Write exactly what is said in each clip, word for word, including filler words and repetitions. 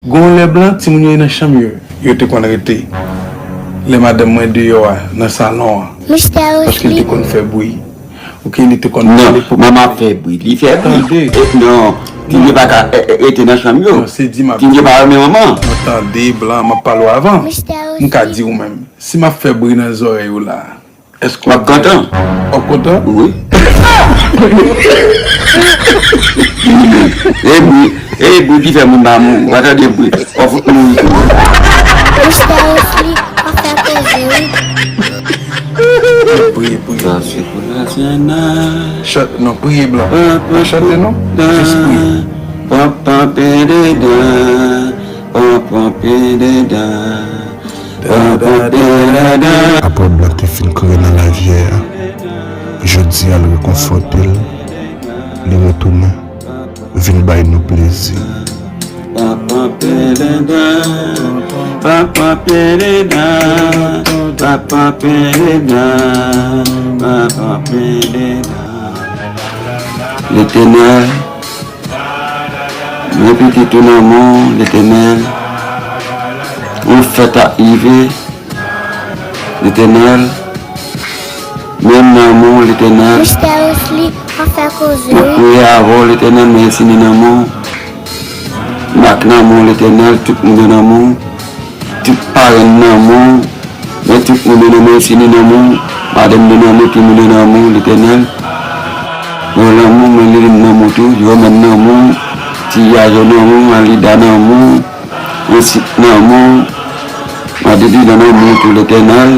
Gon lè blan, timoun yo nan chanm yo, yo te konn rete. Lè madanm mwen deyò a, nan salon an. Paske li te konn fè bri. Oke, li te konn pale pou manman ap fè bri. Li fè bri. Tande. E, non, timoun yo pa ka e, e, rete nan chanm yo. Non, se di m ap di. Timoun yo pa renmen manman. Non, tande, blan, m ap pale w avan. M ka di w menm. Si m ap fè bri nan zòrèy ou la, èske w ap kontan? W ap kontan? Wi. E bri, e bri ki fè moun pa mouri. W pa tande bri. W ap fout mouri tou. Mistè Wesley, w ap fè koze wi. Priye, priye. Chante, non, priye blan. Pa chante non. Jis priye. Apre blan te fin kreye nan lavyè a, jodi a l rekonfòte l, li retounen vin bay nou plezi. Letènèl, men pitit ou nan men w, Letènèl. Yon fèt ap rive, Letènèl. Men m nan men w, Letènèl. Mistè Wesley, w ap fè koze wi. M ap priye avè w, Letènèl, men Esini nan men w. M ak nan men w, Letènèl, tout moun yo nan men w. Tout parenn nan men w. Men tout moun yo nan men w, Esini nan men w. Madanm yo nan men w, timoun yo nan men w, Letènèl. Mwen nan men w, men Liline nan men w tou, Jòmàn nan men w, Tiyaj yo nan men w, Alida nan men w, Ansit nan men w, Madidi nan men w tou, Letènèl.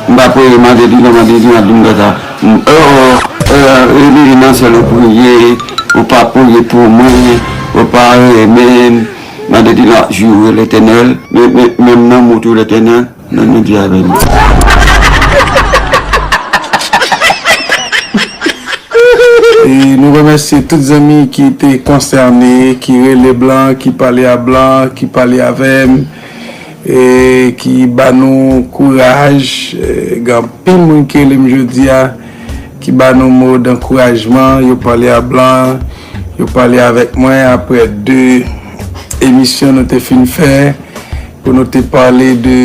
M pa priye Madidi nan Madidi nan di m konsa. M, oh, oh, oh, Liline nan syèl ou priye, ou pa priye pou mwen, ou pa renmen m. Madidi nan joure Letènèl, men, men, men m nan men w tou, Letènèl. Nan medya avè nou. E nou remèsye tout zanmi ki te konsène, ki rele blan, ki pale a blan, ki pale avè m, e ki ba nou kouraj. E gen anpil moun ki rele m jodi a, ki ba nou mo dankourajman, yo pale a blan, yo pale avèk mwen apre de emisyon nou te fin fè. Pou nou te pale de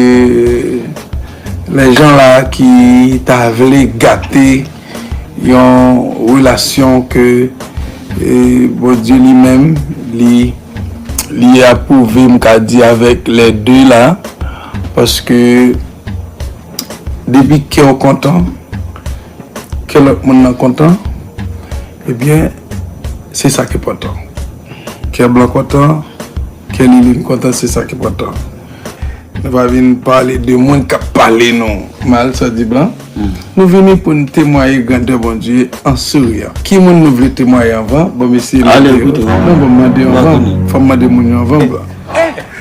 lè jan la ki ta vle gate yon relasyon ke, e, Bondye li menm, li, li apwouve, m ka di, avèk lè de la, paske depi kè w kontan, kè lòt moun nan kontan, ebyen, se sa k enpòtan. Kè blan kontan, kè Liline kontan, se sa k enpòtan. Nou pa vin pale de moun k ap pale nou mal, sa di blan. Nou vini pou n temwaye grandè Bondye an souriyan. Ki moun nou vle temwaye anvan? Ban m eseye mande yo. Non, ban m mande yo anvan. Fò m mande moun yo anvan, blan.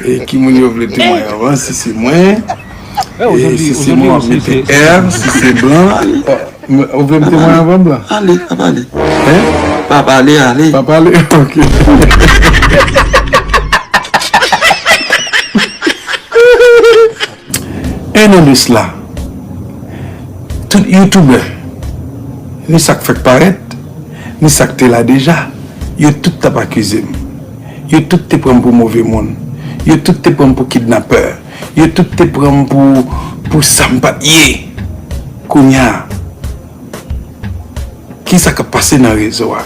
E ki moun yo vle temwaye anvan? Si se mwen, e si se mwen, w ap mete R. Si se blan, ou vle m temwaye anvan, blan? Ale, pa pale. Hein? Pa pale, ale. Pa pale? Ok. En an de sila, tout youtubè, ni sa k fèk parèt, ni sa k te la deja, yo tout t ap akize m. Yo tout te pran m pou move moun. Yo tout te pran m pou kidnapè. Yo tout te pran m pou, pou sa m pa t ye. Kounye a, kisa k ap pase nan rezo a?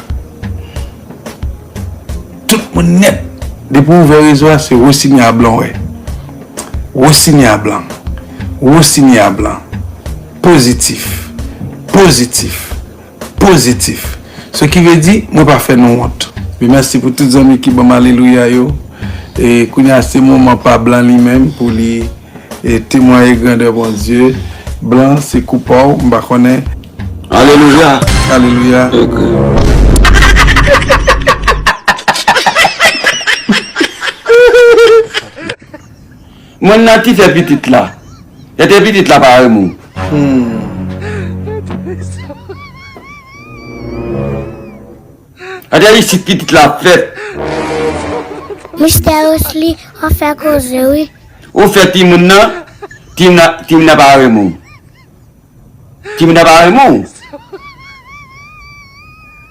Tout moun nèt. Depi w ouvè rezo a, se wo sinye a blan w wè. Wo sinye a blan. Wo sinye a blan. Pozitif. Pozitif. Pozitif. Ce qui veut dire, mwen pa fè nou wont. Men mèsi pou tout zanmi ki ban m alelouya yo. E kounye a, se moman pa blan li menm pou li e temwaye grandè Bondye. Blan, se kou pa w, m pa konnen. Alelouya. Alelouya. Ok. Mwen nan ti fè pitit la. Tete pitit la pa renmen w. Hmm. Atè isit pitit la fèt. Mistè Wesley, w ap fè koze wi. Ou fè timoun nan, timoun nan, timoun nan pa renmen w. Timoun nan pa renmen w.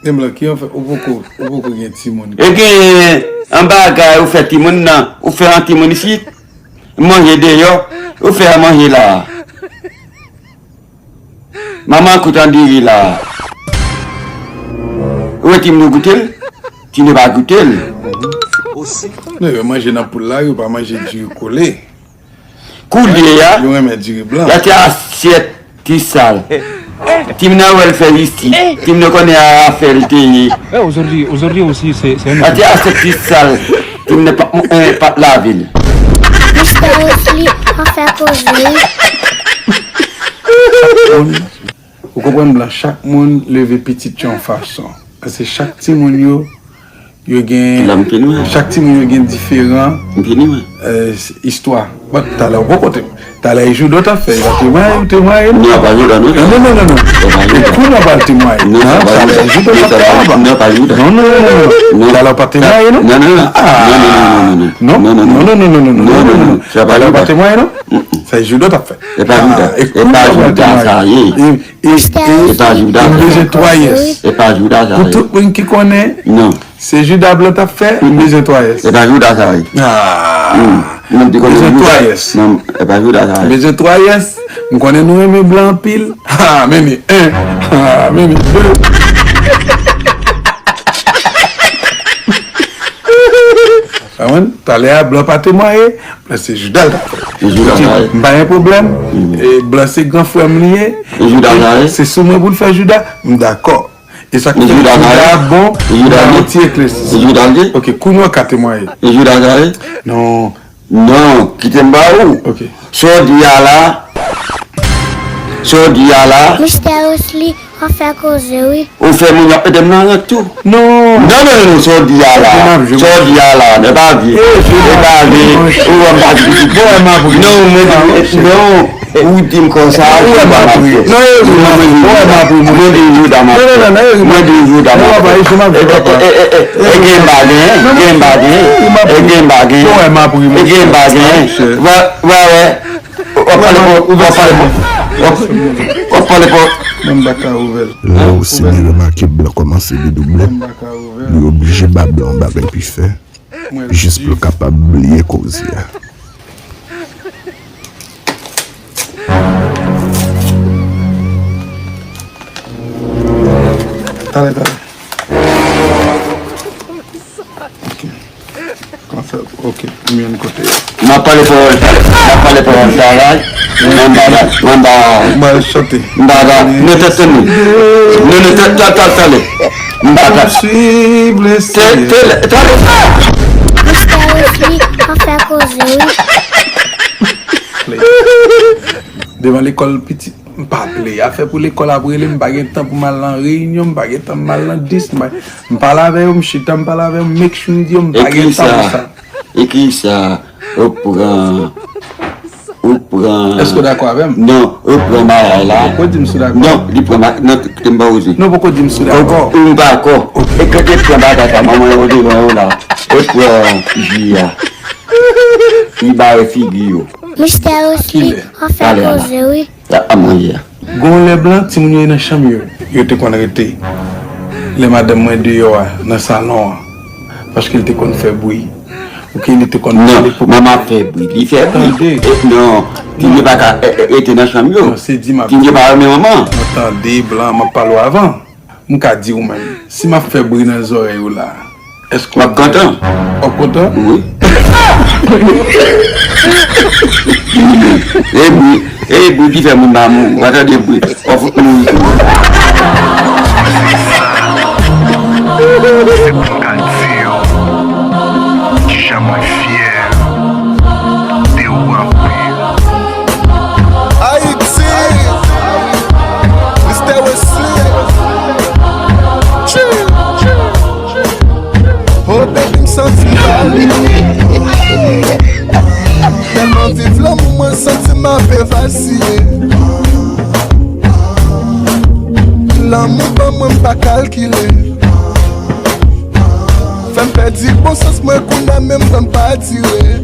Men blan, ki anfè, ou poko, ou poko gen timoun. E gen, An bagay ou fè timoun nan, ou fè an timoun isit. Manje deyò, ou fè a manje la. Manman kout an diri la. Ou wè timoun yo goute l? Timoun yo pa goute l. Non, yo manje nan poul la, yo pa manje diri kole. Koulye a, Yo renmen diri blan. Gade asyèt ti sal. Tim nan wè l fè isit. Tim nan konnen a afè l te ye. Eh, aujourd'hui, aujourd'hui aussi, c'est c'est un Gade asyèt ti sal. Tim nan pa eh, pa lave l. Mistè Wesley, an fè koze wi. Ou konprann blan, chak moun leve pitit yo yon fason. Paske chak timoun yo, yo gen, Lam fini wè. Chak timoun yo gen diferan M fini wè. eh, istwa. Bon, talè ou poko te. Talè e jouda w t ap fè, li pa temwaye, ou temwaye, non? Non, pa jouda, non. Non, non, non, non, non. Sa pa jouda. Kounye a w pral temwaye. Non, sa pa jouda. Talè e jouda w t ap fè anba. Non, pa jouda. Non, non, non, non, non. Non. Talè ou pa temwaye, non? Non, non, non. Ah. Non, non, non, non, non, non. Non, non, non, non, non, non, non, non, non, non. Non, non, non. Sa pa Talè ou pa jouda. temwaye, non? Sa e jouda w t ap fè. E pa jouda. Ah, e E pa kounye a w pral jouda, temwaye. sa ye. E, e, E pa jouda. M bezwen twa yès. E pa jouda, sa Pou ye. tout moun ki konnen, Non. se jouda blan t ap fè, m bezwen twa yès. E pa jouda, sa ye. Ah. Hmm. Mwen te konnen Bezwen jouda. Twa yès. Non, e pa jouda, sa ye. Bezwen twa yès. M konnen nou renmen blan anpil. Ha, men ni en. Ha, men ni de. Amen. Talè a, blan pa temwaye. Blan se jouda l t ap fè. Se jouda, sa ye. M pa gen pwoblèm. E blan se gran frè m li ye. Se jouda, sa ye. Se sou mwen pou l fè jouda. M dakò. E sa k Se fè jouda, sa jouda ye. bon, Se jouda, m ba ye. yon ti eklèsi. Se jouda, ye. Ok, kounye a w ka temwaye. Se jouda, sa ye. Non. Non, kite m ba ou. Ok. Sa w di a la. Sa w di a la. Mistè Wesley, an fè koze wi. Ou fè moun yo ap mete m nan rant tou. Non. Non, non, non, non, sa w di a la. Mwen ap jwe. Sa w di a la, men pa vye. Eh, jwe. Men pa vye. Ou wè m pa di pitit. Bon, wè m ap ri. Non, men, non. Ou di m konsa, Ou wè m ap ri. Non, e ri, non, ou wè m ap ri. Mwen di jouda m ap Non, non, non, non, e ri. Mwen di jouda m Non, ap papa, e jwe m ap jwe, papa. E gen bagen, gen bagen, gen bagen. E m ap E ri. gen bagen. Bon, wè m ap ri, E gen bagen. monchè. Wè, wè, wè. W ap pale pou, w ap pale pou, w ap, w ap pale pou. Mwen m pa ka ouvè l. Lè Osini remake blan kòmanse dedouble, Mwen m pa ka ouvè l. li oblije ba blan yon bagay pou l fè, jis pou l kapab bliye koze a. Talè, talè. Ok. Kòman fè? Ok, m jwenn kote. M ap pale pawòl sa, m ap pale pawòl sa la. Mwen ba, mwen ba, M al chante. mwen ba, nou tèt nou. Nou, nou tèt, tèt, tèt, tèt. M ba, tèt. Suiv le Tèt, tèt, tèt. Mistè Wesley, an fè koze wi. Devan lekòl pitit, m pa play. Afè pou lekòl ap rele m, m pa gen tan pou m al nan reyinyon, m pa gen tan pou m al nan dis, m pa, m pale avè yo, m chita, m pale avè yo, m make sure m di yo, m pa Ekri gen tan pou sa. sa. Ekri sa. Ou pran. Ou pran. Èske w dakò avè m? Non, ou pran bagay la. Poko di m si w dakò. Non, li pran bagay. Non, kite m ba ou di. Non, poko di m si w dakò. Ou pa dakò. E kante pran bagay sa, manman yo devan yo la. Ou pran ji a. Li bare figi yo. Mistè Wesley, Kilè? an fè koze wi. A manje a. Gon lè blan, timoun yo nan chanm yo, yo te konn rete. Lè madanm mwen deyò a, nan salon an. Paske l te konn fè bri. Oke, li te konn Non, pale pou manman fè bri. Li fè bri. Tande. E, non, timoun yo pa ka e, e, rete nan chanm yo. Non, se di m ap Timoun yo pa renmen manman. Mwen tande blan, m ap pale w avan. M ka di w menm, si m ap fè bri nan zòrèy ou la, èske W ap kontan. W ap kontan? Wi. E bri, e bri ki fè moun pa mouri. W ap tande bri. W ap fout mouri tou. Se pou m ka di yo kijan mwen fyè de ou anpil. Ayiti, Mistè Wesley. Chill, chill, chill. Oh baby, m santi m ale. Tèlman viv lanmou, mwen santi m ap evaziye. Lanmou ban mwen, m pa kalkile. Fè m pèdi bon sans mwen, kounye a menm tan pa dire.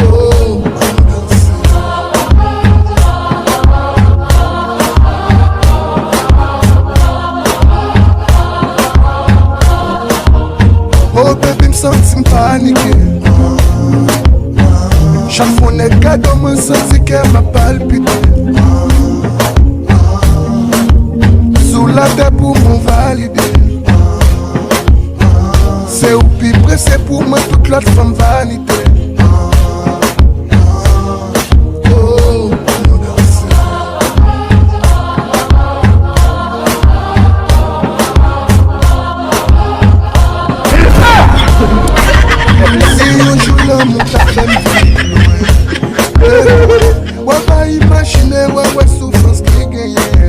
Oh. Panike. Chak fwa nèg gade mwen santi kè m ap palpite. Sou latè pou mwen valide. Se ou pi prese pou mwen tout lòt fanm vanite. Oh, pou nou danse. Si yon jou lanmou ta fè m vin lwen, w ap pa imajine, w ap wè soufrans ki genyen.